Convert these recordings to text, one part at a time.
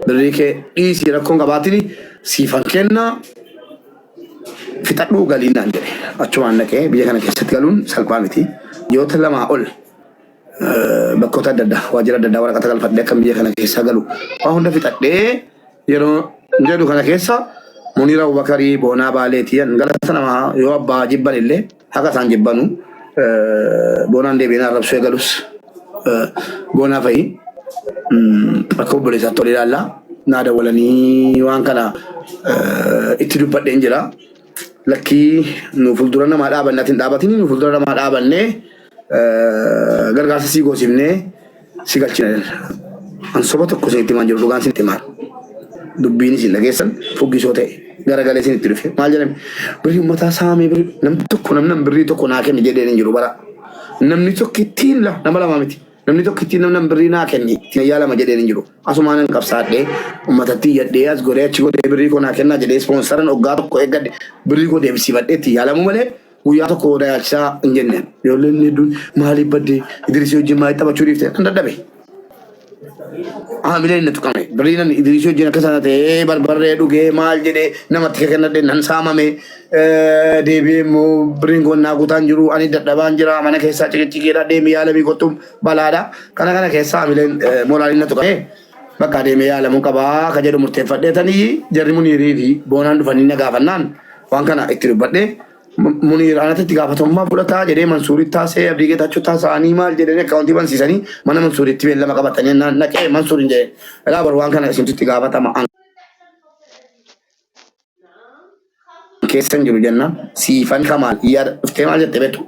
Birrii kee dhiisii rakkoon qabaatini siifan kennaa fixadhuu galii naan jedhe. Achumaan dhaqee biyya kana keessatti galuun salphaa miti. Ji'oota lamaa ol bakkoota adda addaa waajjira adda addaa waraqata galfadhee akkan biyya kana keessaa galu waa hunda fixadhee yeroo jedhu kana keessa Muniir Abubakarii Boonaa Baaleetii galata namaa yoo abbaa jibban illee haqa isaan jibbanu Boonaan deebiin arrabsuu eegalus Boonaa fa'i akka obboleessaatti ol ilaalla naa dawwalanii waan kana itti dubbadheen jira. Lakkii nu fuuldura namaa dhaabanne ati hin dhaabatini nu fuuldura namaa dhaabannee gargaarsa sii goosifnee si galchina. An soba tokko isinitti himaan jiru dhugaan isinitti himaa. Dubbiin isin dhageessan fuggisoo ta'e garagalee isinitti dhufe maal jedhame birrii uummataa saamee birrii namni tokko namni birrii tokko naa kenni jedheen hin jiru bara. Namni tokko ittiin nama lama miti. Namni tokko ittiin namni birrii naa kenni ittiin yaalama jedheen hin jiru. Asumaan hin qabsaadhee uummatatti iyyadhee as godhee achi godhee birrii koo naa kennaa jedhee ispoonsaran hoggaa tokko eeggadhe birrii koo deebisiifadhee ittiin yaalamuu malee guyyaa tokko na yaalchisaa hin jenne. Ijoolleen hedduun maaliif baddee Idrisii wajjin maaliif taphachuu dhiifte kan dadhabe. Haamileen na tuqame. Birrii nan Idrisii wajjin akka sana ta'ee barbarree dhugee maal jedhee namatti kennadhe nan saamame. Deebi'ee immoo birriin kun naa guutaan jiru ani dadhabaan jira mana keessaa ciqiciqiidha deemi yaalamii kottu balaadha. Kana kana keessaa haamileen moraaliin na tuqame. Bakka deemee yaalamuu qabaa ka jedhu murteeffadhee tanii jarri Muniirii fi Boonaan dhufanii na gaafannaan waan kana itti dubbadhee Muniir anatti itti gaafatamummaa fudhataa jedhee Mansuuritti taasee Abdii Geetaachoo taasa'anii maal jedhanii akkaawuntii bansiisanii mana Mansuuritti beellama qabatanii naan dhaqee Mansuuriin jedhee ilaa bar waan kana isintu itti gaafatama an keessan jiru jennaan siifan kamaal yaada dhuftee maal jette beektu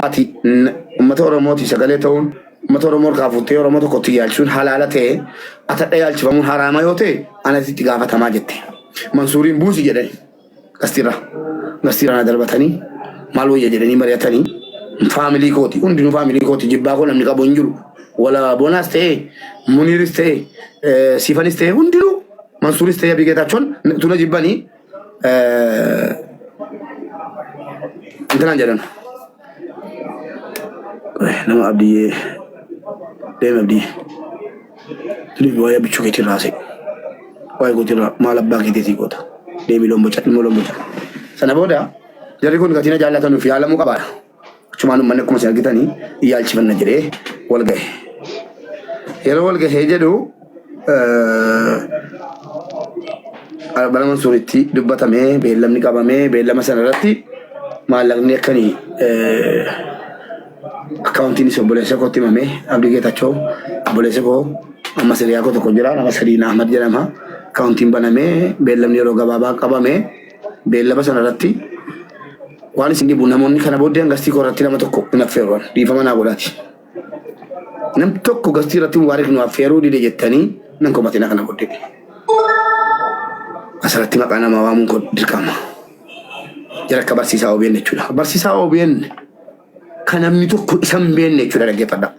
ati uummata Oromooti sagalee ta'uun uummata Oromoo harkaa fuuttee Oromoo tokkotti yaalchisuun halaala ta'e atadha yaalchifamuun haraama yoo ta'e anatti itti gaafatamaa jette Mansuuriin buusi jedhani gastiirra gastiirra na darbatanii maal wayya jedhanii mari'atanii faamilii kooti hundinuu faamilii kooti jibbaa koo namni qabu hin jiru wala bonaas ta'e muniiris ta'e siifanis ta'e hundinuu Mansuuris ta'e Abiy Geetaachoon tuna jibbanii intalaan jedhan nama Abdiyyee deeme Abdiyyee deemi waa'ee abichuu keetii irraa haasa'e waa'ee kootii irraa maal abbaa keetii sii goota deemi loon boca ilmoo loon boca sana booda jarri kun gatii na jaallatanuuf yaalamuu qabaadha. Achumaan uummanni akkuma isin argitanii yaalchifanna jedhee wal gahe. Yeroo wal gahee jedhu Arbana Mansuuritti dubbatamee beellamni qabamee beellama sana irratti maallaqni akkanii akkaawuntiin obboleessa kootti himame Abdii Geetachoo obboleessa koo amma siriyaa koo tokko jira nama Sadiin Ahmad jedhama akkaawuntiin banamee beellamni yeroo gabaabaa qabame beellama sana irratti Waan isin dhibu namoonni kana booddee gastii koo irratti nama tokko hin affeeru. Dhiifama naa godhaati. Nam tokko gastii irratti Mubaarik nu affeeruu dide jettanii nan komatina kana booddee. Asirratti maqaa namaa waamuun kun dirqama. Jara akka barsiisaa OBN jechuudha. Barsiisaa OBN kan namni tokko isa hin beekne jechuudha dhaggeeffadha.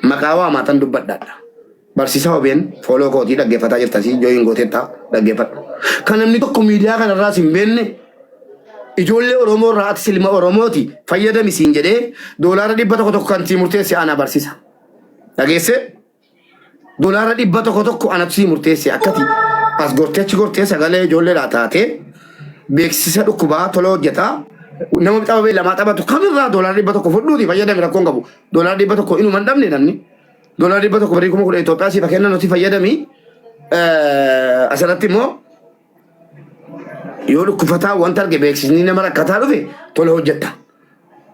Maqaa waamaa tan dubbadhaadha. Barsiisaa OBN fooloo kootii dhaggeeffataa jirtasii jooyin gooteetta dhaggeeffadhu. Kan namni tokko miidiyaa kanarraas hin beekne ijoollee Oromoo irraa ati silma Oromooti fayyadami siin jedhee doolaara 100 tokko kan sii murteesse ana barsiisa. Dhageessee doolaara 100 tokko anatu sii murteesse akkati as gortee achi gortee sagalee ijoolleedhaa taatee beeksisa dhukkubaa tola hojjetaa nama tapha beellamaa taphatu kamirraa doolaara 100 fudhuuti fayyadami rakkoon qabu. Doolaara 100 inuma hin dhabne namni. Doolaara 100 birrii 10,000 Itoophiyaa siif kennan nuti fayyadami. Asirratti immoo yoo dhukkufataa wanta arge beeksisni nama rakkataa dhufe tola hojjetta.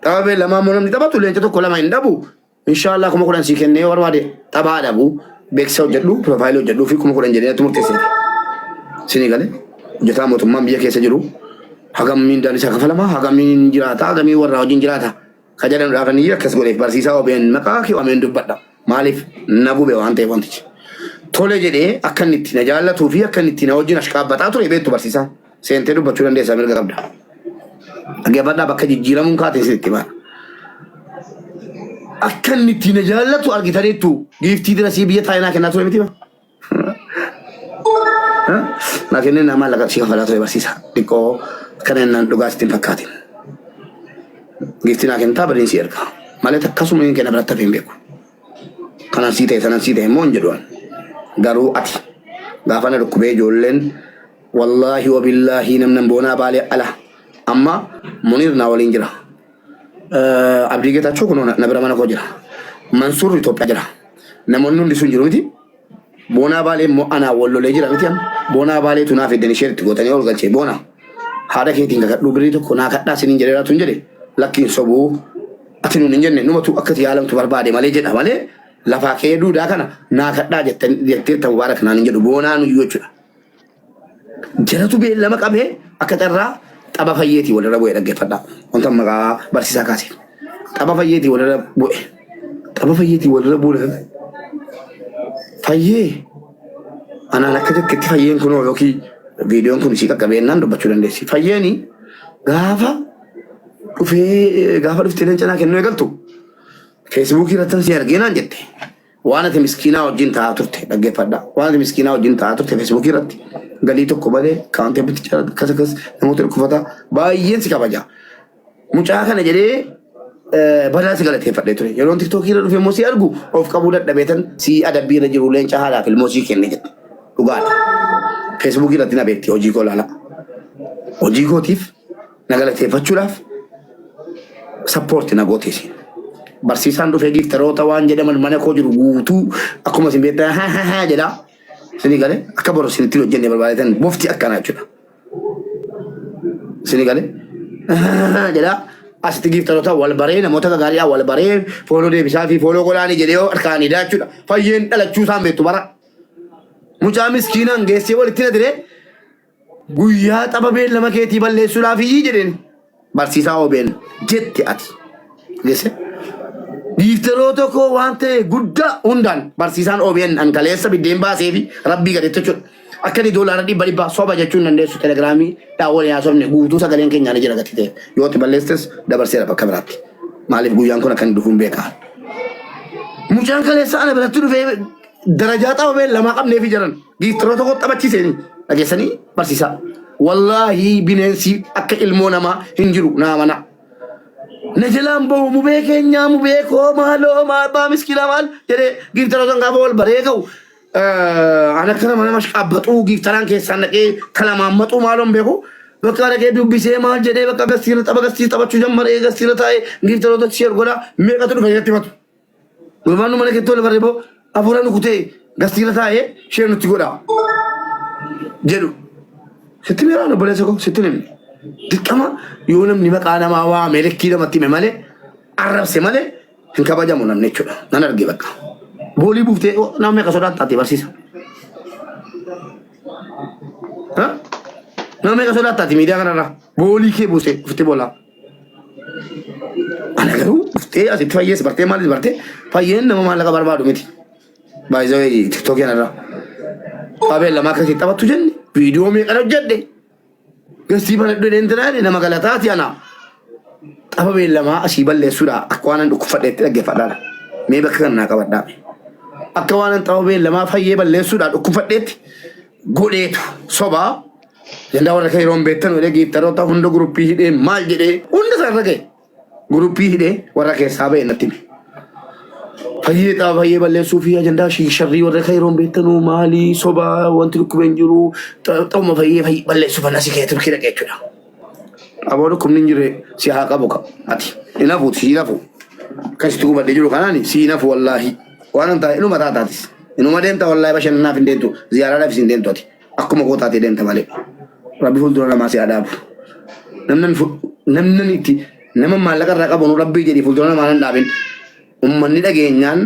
Tapha beellamaa immoo namni taphatu leenca tokko lama hin dhabu. Inshaallah 10,000 sii kennee yoo barbaade taphaa dhabu. Beeksisa hojjedhu, piroofaayilii hojjedhuu fi 10,000 jedhee natti murteessite. Sinii galee hojjetaa mootummaan biyya keessa jiru hagam miindaan isaa kafalama, hagamiin jiraata, hagamii warraa wajjin jiraata. Ka jedhan dhaafanii akkas godheef barsiisaa OBN maqaa kee waameen dubbadha. Maaliif na gube waan ta'eef wantichi. Tole jedhee akka inni itti na jaallatuu fi akka inni itti na wajjin ashqaabbaxaa ture beektu barsiisaa. Seentee dubbachuu dandeessaa mirga qabda. Dhaggeeffadhaa bakka jijjiiramuun kaateen sitti himaa. Akka inni itti na jaallatu argitaniittu giiftii dirasii biyya taa'inaa kennaa ture miti. Naa kennee naa maallaqa si kafalaa ture barsiisa. Xiqqoo kana jennaan dhugaa sitti hin fakkaatin. Giiftii naa kennitaa birriin si erga. Malee akkasuma hin kenna biratti hafee hin beeku. Kanan sii ta'e sanan sii ta'e immoo hin jedhu ani. Garuu ati gaafa na dhukkubee ijoolleen wallaahi wabillaahi namnan boonaa baalee ala amma Muniir naa waliin jira. Abdii Geetaachoo kunoo na bira mana koo jira. Mansuur Itoophiyaa jira. Namoonni hundi sun jiru miti. Boonaa Baalee immoo anaa wal lolee jira miti amma. Boonaa Baaleetu naa fiddan ishee itti gootanii ol galchee boona. Haadha keetiin kakadhuu birrii tokko naa kadhaa siniin jedheera tun jedhe lakkiin sobuu ati nuun hin jenne numatu akkati yaalamtu barbaade malee jedha malee lafaa kee duudaa kana naa kadhaa jetteetta mubaarak naan hin jedhu boonaa nuyyuu jechuudha. Jaratu beellama qabee akka carraa xaba fayyeetii walirra bu'e dhaggeeffadhaa. Wanta maqaa barsiisaa kaase. Xaba fayyeetii walirra bu'e. Xaba fayyeetii walirra bu'e. Fayyee anaan akka jettetti fayyeen kunoo yookiin viidiyoon kun isii qaqqabeennaan dubbachuu dandeessi. Fayyeeni gaafa dhufee gaafa dhuftee leenca naa kennuu eegaltu feesbuukii irratti si argee naan jette. Waan ati miskiinaa wajjin ta'aa turte dhaggeeffadhaa. Waan ati miskiinaa wajjin ta'aa turte feesbuukii irratti galii tokko malee kaawwantii bittichaa akkas akkas namoota dhukkufataa baay'een si kabaja. Mucaa kana jedhee badaa si galateeffadhee ture. Yeroon tiktookii irra dhufe immoo si argu of qabuu dadhabeetan si adabbii irra jiru leenca haadhaaf ilmoo sii kenne jette. Dhugaadha. Feesbuukii irratti na beekti hojii koo ilaala. Hojii kootiif na galateeffachuudhaaf sappoorti na goote isiin. Barsiisaan dhufee giiftaroota waan jedhaman mana koo jiru guutuu akkuma isin beektan ha ha ha jedha. Isinii galee akka boru isinitti hin hojjenne barbaadetan bofti akkanaa jechuudha. Isinii galee jedha. Asitti giiftaroota wal baree namoota gagaariidhaan wal baree fooloo deebisaa fi fooloo godhaanii jedhee yoo harkaan hidhaa jechuudha. Fayyeen dhalachuu isaan beektu bara. Mucaa miskiinaan geessee walitti na diree Guyyaa tapha beellama keetii balleessuudhaaf iyyii jedheen barsiisaa OBN jette ati. Geesse. Giifteroota koo waan ta'e guddaa hundaan barsiisaan OBN an kaleessa biddeen baasee fi rabbii gadetti jechuudha. Akka inni doolaara dhibba dhibbaa soba jechuun dandeessu telegiraamii dhaan waliin haasofne guutuu sagaleen keenyaa ni jira gatii ta'e. Yoo itti balleessites dabarseera bakka biraatti. Maaliif guyyaan kun akka inni dhufuun beekaa. Mucaan kaleessa ana biratti dhufee darajaa tapha beellamaa qabneefi jiran. Giiftiroo tokko taphachiiseen dhageessanii barsiisaa. Wallaahi bineensi akka ilmoo namaa hin jiru naa mana. Na jalaan bahu mubee keenyaa mubee koo maaloo maal baa miskiinaa maal jedhee giiftiroo san gaafa wal baree ka'u. An akka nama nama qaabbaxuu giiftaraan keessaan dhaqee kalamaan maxuu maaloon beeku. Bakka dhaqee dubbisee maal jedhee bakka gastiira tapha gastiira taphachuu jammaree gastiira taa'ee giiftiroota sheer godhaa meeqatu dhufe natti himatu. Gurbaan nu mana keetti wal barree boo afuura nu kutee gastiirra taa'ee ishee nutti godha jedhu. Sitti miiraan obboleessa koo sitti himne. Dirqama yoo namni maqaa namaa waame likkii namatti hime malee arrabse malee hin kabajamu namni jechuudha. Nan arge bakka. Boolii buuftee nama meeqa sodaatta ati barsiisa. Nama meeqa sodaatta ati miidiyaa kanarraa boolii kee buustee ofitti boolaa. Ana garuu dhuftee asitti fayyees bartee maalis bartee fayyeen nama maallaqa barbaadu miti. Baay'ee tiktookii kanarraa. Qabeen lama akkasii taphattu jenne viidiyoo meeqan hojjedhe. Gastii banadhu jedheen tiraane nama galataati ana. Tapha beellamaa asii balleessuudha akka waan an dhukkubfadheetti dhaggeeffadhaadha. Mee bakka kana naa qabadhaa. Akka waan an tapha beellamaa fayyee balleessuudha dhukkubfadheetti godheetu sobaa. Jandaa warra kan yeroon beektan jedhee giiftaroota hunda guruppii hidhee maal jedhee hunda isaa irra ga'e. Guruppii hidhee warra keessaa ba'e natti hime. Fayyee xaa fayyee balleessuu fi ajandaa sharrii warra kan yeroon beektanuu maalii sobaa wanti dhukkubeen jiru xauma fayyee fayyee balleessuu fanna si kee turkii dhaqee jechuudha. Aboo dhukkubni hin jirre si haa qabu ka ati hin hafu si hin hafu. Akkasitti gubadhee jiru kanaan si hin hafu wallaahi. Waan hin taane inuma taataatis. Inuma deemta wallaahi bashannanaaf hin deemtu ziyaaraadhaafis hin deemtu ati. Akkuma koo taatee deemta malee. Rabbi fuuldura namaa si haa dhaabu. Namni namni itti nama maallaqa irraa qabu nu rabbii jedhi fuuldura namaa nan dhaabin. Ummanni dhageenyaan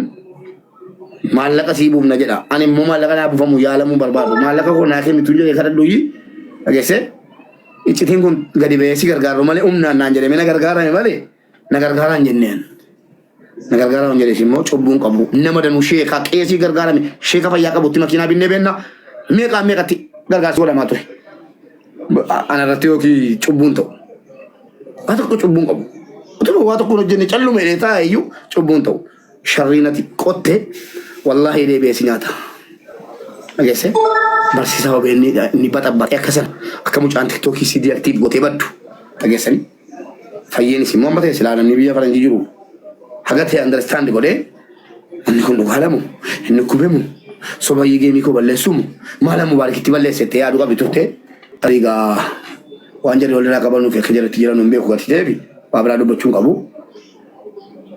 maallaqa sii buufna jedha. Ani immoo maallaqa naa buufamu yaalamuu barbaadu. Maallaqa koo naa kennitu jedhee kadhadhu iyyii dhageessee iccitiin kun gadi ba'ee si gargaaru malee humnaan naan jedhame na gargaarame malee na gargaaraa hin jenneen. Na gargaaraa hin jedhes immoo cubbuun qabu. Nama danuu sheekaa qeesii gargaarame sheeka fayyaa qabutti makiinaa binnee beenna meeqaa meeqatti gargaarsi godhamaa ture. Ana irratti yookiin cubbuun ta'u. Waa tokko cubbuun qabu. Utuma waa tokko hin hojjenne calluma jedhee taa'e iyyuu cubbuun ta'u. Sharriin ati qotte wallaahi deebi'ee si nyaata. Dhageesse barsiisaa OBN inni baxabbaxee akka sana akka mucaan tiktookii si diaktiif gootee baddu. Dhageessanii fayyeenis immoo amma ta'e silaa namni biyya faranjii jiru haga ta'e understand godhee inni kun dhugaa lamu inni dhukkubemu Sobayyii geemii koo balleessuumu maala Mubaarakitti balleessette yaaduu qabdi turte. Tarii gaa waan jarri walirraa qabanuuf akka jarri itti jiran hin beeku gati ta'eef waa biraa dubbachuu hin qabu.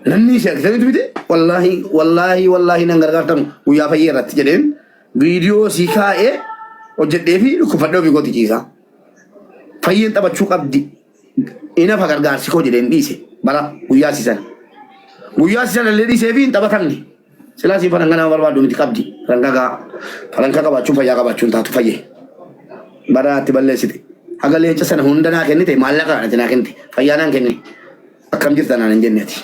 Namni ishee argitaniitu miti wallaahi wallaahi wallaahi nan gargaartanu guyyaa fayyee irratti jedheen viidiyoo sii kaa'ee hojjedhee fi dhukkubfadhee ofii kooti ciisaa. Fayyeen taphachuu qabdi. Inafa gargaarsi koo jedheen dhiise bara guyyaa siisan. Guyyaa siisan illee dhiisee fi hin taphatamne. Silaa siin faranka nama barbaaddu miti qabdi. Faranka gaa. Faranka qabaachuun fayyaa qabaachuun taatu fayyee. Bara ati balleessite. Haga leenca sana hunda naa kennite maallaqa ati naa kennite. Fayyaa naan kennite. Akkam jirta naan hin jenne ati.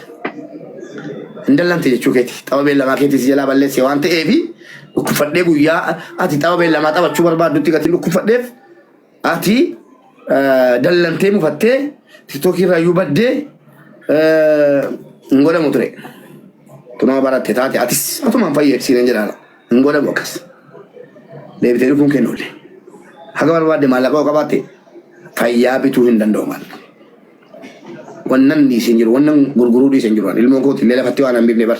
Hin dallante jechuu keeti. Tapha beellamaa keetii si jalaa balleesse waan ta'eefi dhukkubfadhee guyyaa ati tapha beellamaa taphachuu barbaaddutti gatiin dhukkubfadheef ati dallantee mufattee tiktookii irraa iyyuu baddee hin godhamu ture. Tunuma baratte taate atis atumaan fayyee siin hin jedhaala. Hin godhamu akkas. Deebitee dhufuun kennu illee. Haga barbaadde maallaqa yoo qabaatte fayyaa bituu hin danda'u maallaqa. Wannan dhiise hin jiru, wannan gurguruu dhiise hin jiru. Ilmoon kooti illee lafatti waan hambifne bar.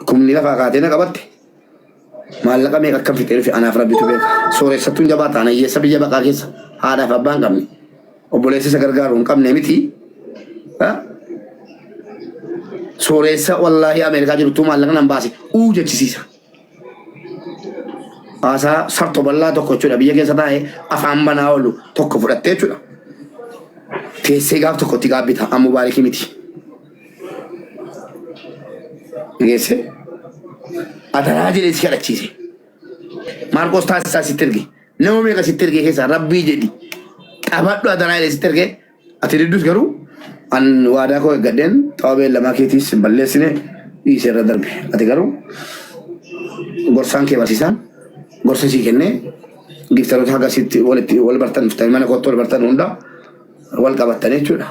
Kumni lafaa kaatee na qabatte. Maallaqa meeqa akkam fixee dhufe anaaf rabbitu beeka. Sooressattuun jabaa taana hiyyeessa biyya baqaa keessa haadhaaf abbaa hin qabne. Obboleessa isa gargaaru hin qabne miti. Sooressa wallaahi Ameerikaa jirtu maallaqa nan baase uu jechisiisa. Haasaa sarto bal'aa tokko jechuudha biyya keessa taa'ee afaan banaa oolu tokko fudhattee jechuudha. Teessee gaaf tokkotti gaabbita amma mubaarikii miti. Geesse adaraa jedhee si kadhachiise. Maarqoos taasisaa sitti erge. Nama meeqa sitti erge keessaa rabbii jedhi. Qabadhu adaraa jedhee sitti erge. Ati diddus garuu an waadaa koo eeggadheen xawa beellamaa keetiis hin balleessine dhiisee irra darbe. Ati garuu gorsaan kee barsiisaan gorsa sii kennee giftaroota haga sitti walitti wal bartan dhuftanii mana kootti wal bartan hunda wal qabattan jechuudha.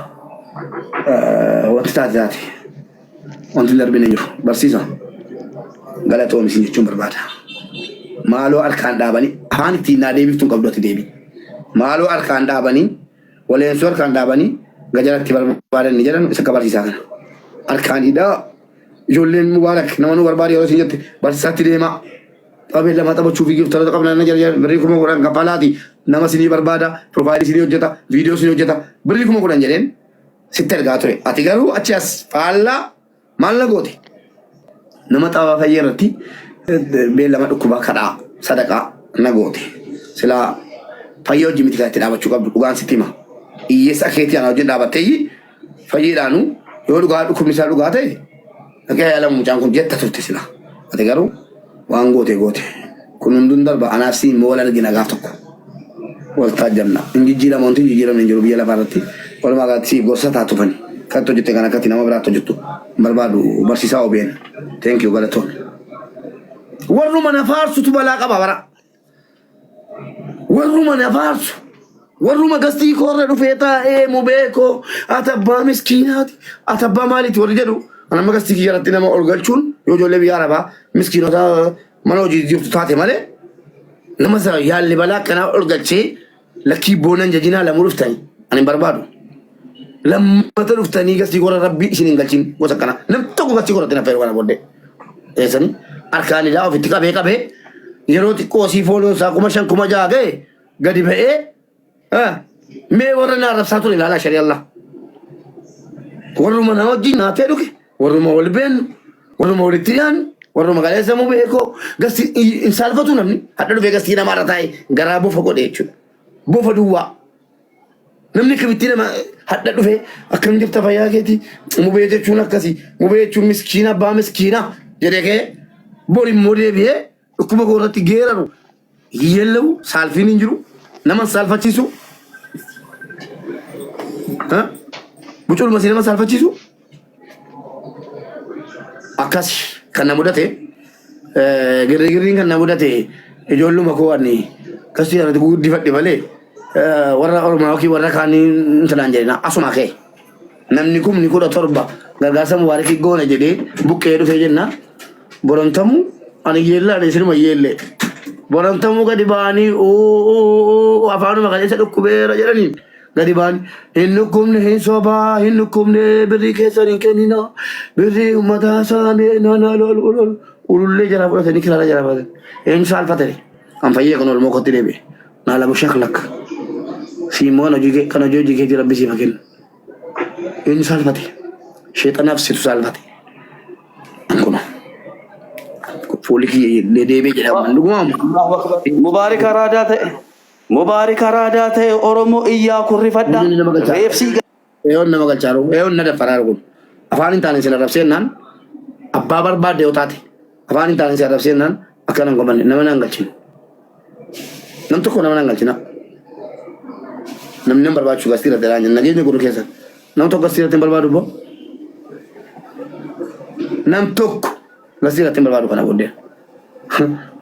Wanti taate taate. Wanti hin darbine jiru. Barsiisa. Galatoomi isin jechuun barbaada. Maaloo harkaan dhaabanii afaan ittiin naa deebiftu hin qabdu ati deebi. Maaloo harkaan dhaabanii waleensuu harkaan dhaabanii gajaratti barbaadan ni jedhan isa akka barsiisaa kana. Harkaan hidhaa ijoolleen mubaarak nama nu barbaade yeroo isin jette barsiisaatti deemaa. Qabee lama taphachuu fi giftaroota qabna na jala birrii 10,000 kaffalaati nama sinii barbaada piroofaayilii sinii hojjeta viidiyoo sinii hojjeta birrii 10,000 jedheen sitti ergaa ture. Ati garuu achi as faallaa maal na goote? Nama xabaa fayyee irratti beellama dhukkubaa kadhaa sadaqaa na goote. Silaa fayyee hojii miti kan itti dhaabachuu qabdu dhugaan sitti hima. Hiyyeessa keetii ana wajjin dhaabatteeyyi fayyeedhaanu yoo dhugaa dhukkubni isaa dhugaa ta'e dhaqee yaalamu mucaan kun jetta turte silaa. Ati garuu waan goote goote. Kun hunduun darba anaaf siin wal argina gaaf tokko. Wal taajjabna. Hin jijjiiramu wanti hin jijjiiramne hin jiru biyya lafaa irratti. Walumaa galatti siif gorsa taatufani. Kan itti hojjette kan akkatti nama biraatti hojjettu hin barbaadu barsiisaa OBN. Thank you galatoon. Warruma na faarsutu balaa qaba bara. Warruma na faarsu. Warruma gastii koorra dhufee taa'ee mubee koo ati abbaa miskiinaati ati abbaa maaliiti warri jedhu an amma gastii kiyya irratti nama ol galchuun yoo ijoollee biyya arabaa miskiinota mana hojii jirtu taate malee nama sana yaalli balaa akkanaa ol galchee lakkii boonan jajinaa lamuu dhuftanii ani hin barbaadu. Lammata dhuftanii gastii koorra rabbii isin hin galchin gosa akkanaa nam tokko gastii koorratti na fayyadu kana booddee. Eessanii harkaan ilaa ofitti qabee qabee yeroo xiqqoo sii fooloon isaa 5,000 6,000 ga'e gadi ba'ee mee warra na arrabsaa ture ilaalaa sharii Allah. Warruma na wajjin nyaatee dhuge warruma wal beennu warruma walitti dhiyaannu warruma kaleessa muu beekoo gastii hin saalfatu namni hadha dhufee gastii namaarra taa'e garaa bofa godhe jechuudha. Bofa duwwaa. Namni akkamitti nama hadha dhufe akkam jirta fayyaa keeti mubee jechuun akkasi mubee jechuun miskiina abbaa miskiina jedhee ka'ee bor immoo deebi'ee dhukkuba koo irratti geeraru yeella'u saalfiin hin jiru nama hin saalfachiisu. Buculuma si nama saalfachiisu. Akkas kan na mudate girrigirriin kan na mudate ijoolluma koo ani kasii irratti guddifadhe malee warra Oromoo yookiin warra kaanii intalaan jedhina asuma ka'e. Namni 17,000 gargaarsa mubaarikii goona jedhee buqqee dhufee jenna. Borontamuu ani yeellaa ani isinuma yeellee. Borontamuu gadi ba'anii afaanuma kaleessa dhukkubeera jedhanii gadi ba'anii hin dhukkubne hin sobaa hin dhukkubne birrii keessan hin kennina birrii uummataa saamee na na lol lol. Ulullee jalaa fudhatanii kiraara jalaa fudhatan. Eenyu saalfate? An fayyee kan olmoo kootti deebi'e. Naa labu shaklak. Si immoo kan hojii kee kan hojii hojii keetii rabbi siif haa kennu. Eenyu saalfate? Sheexanaaf situ saalfate. An kunoo. Fuulli kiyya deebi'e jedhama. Dhuguma amma. Allahu akbar. Mubaarik araadaa ta'e. Mubaarik araadaa ta'e Oromoo iyyaa kurrifadhaa. Eenyu nama galchaa? Reefsii Eeyoon nama galchaa jiru. Eeyoon na daffaraa jiru kun. Afaan hin taane sin arrabseennaan abbaa barbaadde yoo taate afaan hin taane sin arrabseennaan akka nan gomanne nama nan galchine. Nam tokko nama nan galchina. Namni nan barbaachisu gastii irratti dhaan nageenya godhu keessa. Nam tokko gastii irratti hin barbaadu boo. Nam tokko gastii irratti hin barbaadu kana booddee.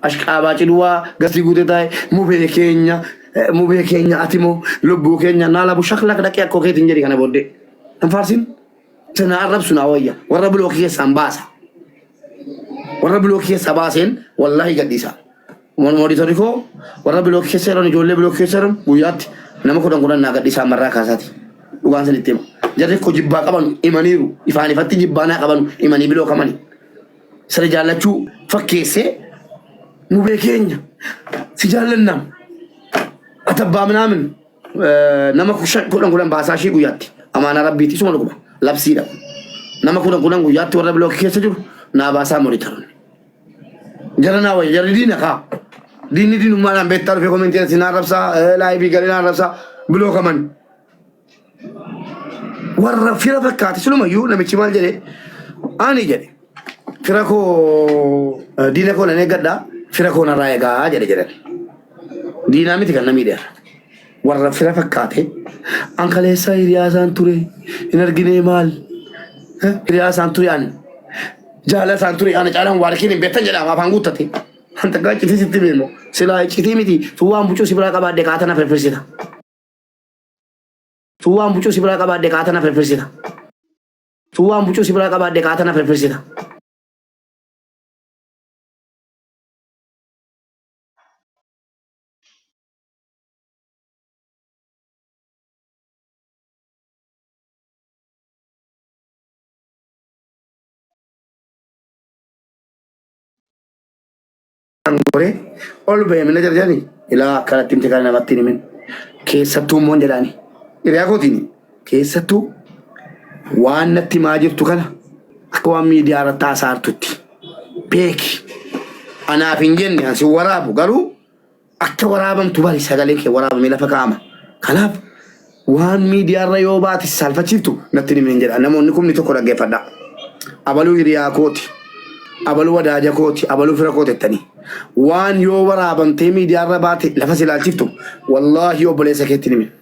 Ashqaabaa duwwaa gastii guutee taa'e mubee keenya mubee keenya ati moo lubbuu keenya naa labu shaklak dhaqee akkoo keetiin jedhi kana booddee. Hin faarsin. Sana arrabsu naa wayya warra bilookii keessaan baasa. Warra bilookii keessaa baaseen wallaahi gadhiisa. Mooditorri koo warra bilookii keessa jiran ijoollee bilookii keessa jiran guyyaatti nama kudhan kudhan naa gadhiisaa ammarraa kaasaati. Dhugaan sinitti hima. Jarri koo jibbaa qaban himaniiru. Ifaan ifatti jibbaa naa qaban himanii bilookamani. Sana jaallachuu fakkeessee mubee keenya si jaallannam. Ati abbaa minaamin nama kudhan kudhan baasaa ishii guyyaatti. Amaanaa rabbiiti isuma dhuguma. Labsiidha. Nama kudhan kudhan guyyaatti warra bilookii keessa jiru naa baasaa monitoronni. Jara naa wayya jarri diina kaa. Diinni diinummaadhaan beektaa dhufee komentii irratti naa arrabsaa laayivii galee naa arrabsaa bilookaman. Warra fira fakkaate silumayyuu namichi maal jedhe ani jedhe fira koo diina koo nan eeggadha fira koo narraa eegaa jedhe jedhan. Diinaa miti kan na miidheera. Warra fira fakkaate an kaleessa hiriyaa isaan ture hin arginee maal hiriyaa isaan ture an jaala isaan ture ana caalaan waarkiin hin beektan jedhama afaan guuttate. An takkaa iccitii sitti beemu silaa iccitii miti tun waan bucuu si biraa qabaadhe kaata na firfirsita. Tun waan bucuu si biraa qabaadhe kaata na firfirsita. Tun waan bucuu si biraa qabaadhe kaata na firfirsita. Gore ol ba'e mina jarjani ilaa akkanatti himte kana namatti hin himin. Keessattuu immoo hin jedhaani. Hiriyaa kootiin keessattuu waan natti himaa jirtu kana akka waan miidiyaa irratti haasaa jirtutti beeki. Anaaf hin jenne an si waraabu garuu Akka waraabamtu bari sagaleen kee waraabamee lafa kaa'ama. Kanaaf waan miidiyaarra yoo baate si saalfachiiftu natti hin himin jedha. Namoonni kumni tokko dhaggeeffadhaa. Abaluu hiriyaa kooti. Abaluu wadaaja kooti. Abaluu fira kooti jettanii. Waan yoo waraabamtee miidiyaarra baate lafa si ilaalchiftu wallaahi obboleessa keetti hin himin.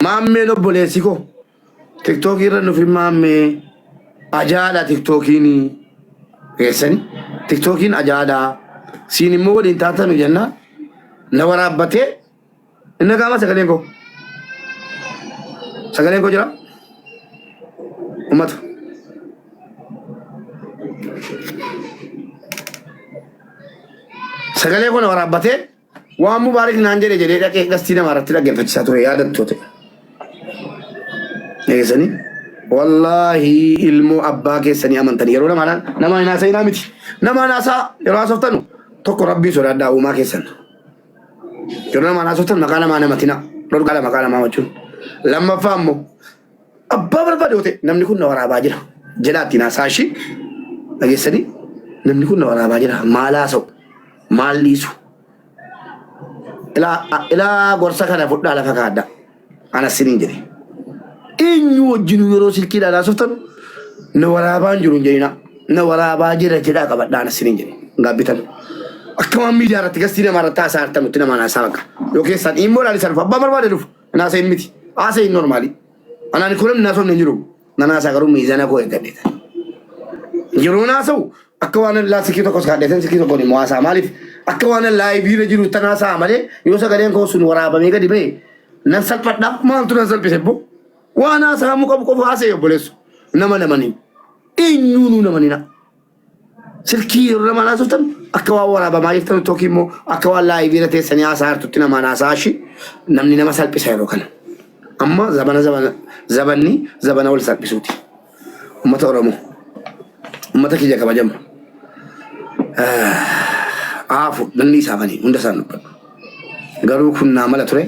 Maammeen obboleessi koo tiktookii irra nufi maammee ajaadha tiktookiin geessani tiktookiin ajaadha siin immoo waliin taatanu jenna na waraabbatee inni qaama sagaleen koo sagaleen koo jira ummata sagalee koo na waraabbatee Waan Mubaarik naan jedhe jedhee dhaqee gastii namaa irratti dhaggeeffachiisaa ture yaadattu ta'e. Eegisanii wallaahi ilmoo abbaa keessanii amantanii yeroo namaa nama hin haasa'inaa miti. Nama hin haasaa yeroo haasoftanu tokko rabbii sodaadhaa uumaa keessan. Yeroo namaan haasoftan maqaa namaa namatina. Dhorkaadha maqaa namaa jechuun. Lammaffaa immoo abbaa barbaade yoo ta'e namni kun na waraabaa jira. Jedhaa ittiin haasaa ishii dhageessanii namni kun na waraabaa jira maal haasa'u maal dhiisu. Ilaa ilaa gorsa kana fudhaa lafa kaadha. Ana siniin jedhe. Eenyu wajjin yeroo silkiidhaan haasoftan na waraabaa hin jiru hin jedhina. Na waraabaa jira jedhaa qabadhaa ana siniin jedhe. Gaabbitan. Akka waan miidiyaa irratti gastii namaa irratti haasaa jirtan nutti namaan haasaa bakka. Yoo keessaan immoo ilaalisa dhufu abbaa barbaade dhufu. Hin haasayin miti. Haasayin normaali. Anaan kun namni haasofne hin jiru. Nan haasaa garuu miizana koo eeggadhe. Yeroo haasa'u akka waan laa sikii tokkos kaadheetan sikii tokkoon immoo haasaa maaliif akka waan laayivii irra jiru tan haasaa malee yoo sagaleen koo sun waraabamee gadi ba'e nan salphadha maaltu nan salphise boo waan haasa'amuu qabu qofa haasa'e obboleessu nama namanii eenyuunuu namanina. Silkii yeroo namaan haasoftan akka waan waraabamaa jirtan tokko immoo akka waan laayivii irra teessanii haasaa jirtutti namaan haasaa ishii namni nama salphisa yeroo kana. Amma zabana zabana zabanni zabana wal salphisuuti. Uummata Oromoo. Uummata kiyya kabajamu. Aafu namni isaafanii hunda isaan dubbadhu. Garuu kun naa mala ture.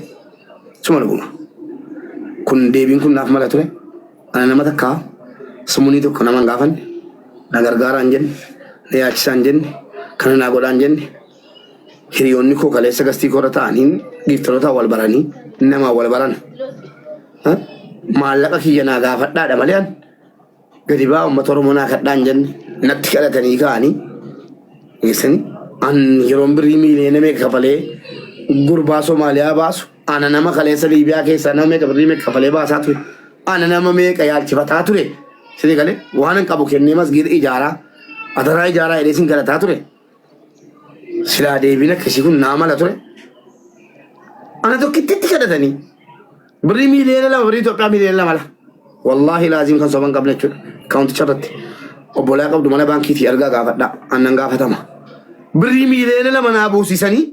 Suma dhuguma. Kun deebiin kun naaf mala ture. Ana nama takkaa sumunii tokko nama hin gaafanne. Na gargaaraa hin jenne. Na yaachisaa hin jenne. Kana naa godhaa hin jenne. Hiriyoonni koo kaleessa gastii koo irra ta'aniin giiftarotaan wal baranii namaan wal baran. Maallaqa kiyya naa gaafadhaadha malee an gadi ba'aa uummata Oromoo naa kadhaa hin jenne natti kadhatanii ka'anii geessanii an yeroon birrii miiliyoona meeqa kafalee gurbaa Somaaliyaa baasu ana nama kaleessa Liibiyaa keessaa nama meeqa birrii meeqa kafalee baasaa ture ana nama meeqa yaalchifataa ture sini galee waan hin qabu kennee masgiida ijaaraa adaraa ijaaraa jedhee sin kadhataa ture. Silaa deebiin akkasii kun naa mala ture. Ana tokkittitti kadhatanii birrii miiliyoona 2 birrii Itoophiyaa miiliyoona 2 la. Wallaahi laaziim kan soban qabne jechuudha. Kaawunticha irratti obbolaa qabdu mana baankiitii argaa gaafadhaa. Annan gaafatama. Birrii miiliyoona 2 naa buusisanii.